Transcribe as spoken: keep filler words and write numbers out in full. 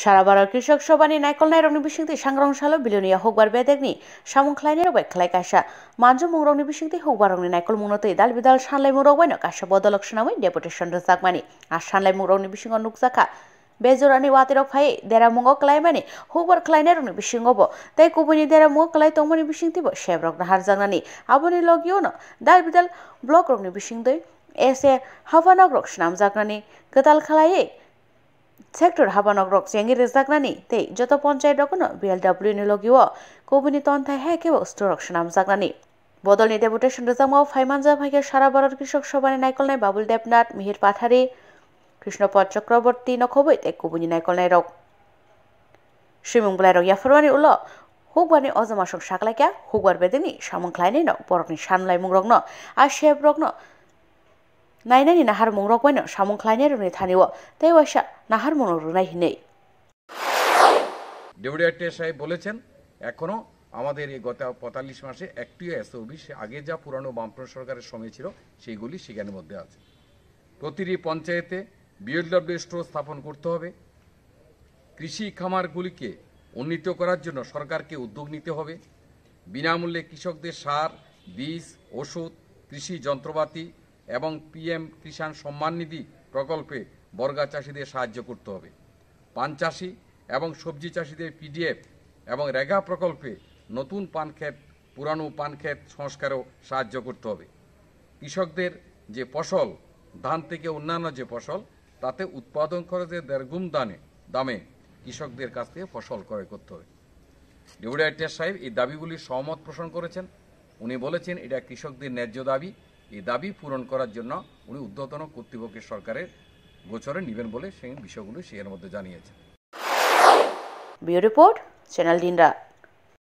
Sara Bharat Krishok Sabhani naikolnairokni bisingtwi sangrong salo Bilonia hukbar bedekni samung khlainairok bai khlai kaisa manjumungrokni bisingtwi hukbarrokni naikolmungno twi dal bidal sanlaimungrok baino kaisa bodolok swnamwi deputation rwjakmani. A sanlaimungrokni bisingo nukjakha bejorani watirok phaiwi deramungo klaimani hukbar khlainairokni bisingobo tei kubuini deramungo klai tongmani bisingtwibo sebrok naharjaknani. Aboni logiono dal bidal blokrokni bisingtwi S A hapanokrok swnamjaknani kwtal khlaiwi sector hapanokrok chengwi rwjaknani tei joto ponchayat rokno B L W ni logio kubuni tonthai hai khe bo storok swnamjaknani. Bodolni deputation rwjakmao phaimanjak hai khe Sara Bharat Krishok Sabhani naikolnai Babul Debnath, Mihir Pathari, Krishnopad Chakraborty nokhobwi tei kubuni naikolnairok. Swimung bwlairok yapharmani ulo hukbarni ojomasong saklaikha, hukbar bedekni samung khlainaino borokni sanlaimungrokno a sebrokno nainani naharmungrok baino samung khlainairokni thanio tei waisa naharmungno rwnai hinwi. Deputy আইজিএস সাহেব বলেছেন, এখনো আমাদের এই গত পঁয়তাল্লিশ মাসে একটিও এসওবি, সে আগে যা পুরানো বামফ্রন্ট সরকারের সময় ছিল, সেইগুলি সেখানের মধ্যে আছে। প্রতিটি পঞ্চায়েতে বিএলডব্লিউ স্টোর স্থাপন করতে হবে। কৃষি খামারগুলিকে উন্নীত করার জন্য সরকারকে উদ্যোগ নিতে হবে। বিনামূল্যে কৃষকদের সার, বীজ, ওষুধ, কৃষি যন্ত্রপাতি এবং পিএম কিষাণ সম্মান নিধি প্রকল্পে বর্গা চাষিদের সাহায্য করতে হবে। পান চাষি এবং সবজি চাষিদের পিডিএফ এবং রেগা প্রকল্পে নতুন পান ক্ষেত, পুরানো পান ক্ষেত সংস্কারেও সাহায্য করতে হবে। কৃষকদের যে ফসল, ধান থেকে অন্যান্য যে ফসল, তাতে উৎপাদন খরচে দেড় গুণ দানে, দামে কৃষকদের কাছ থেকে ফসল ক্রয় করতে হবে। ডেপুটি আইজিএস সাহেব এই দাবিগুলি সহমত পোষণ করেছেন। উনি বলেছেন, এটা কৃষকদের ন্যায্য দাবি। এই দাবি পূরণ করার জন্য উনি ঊর্ধ্বতন কর্তৃপক্ষের সরকারের গোচরে নেবেন বলে সেই বিষয়গুলো সেখানের মধ্যে জানিয়েছেন। Bureau Report, Channel Dinra.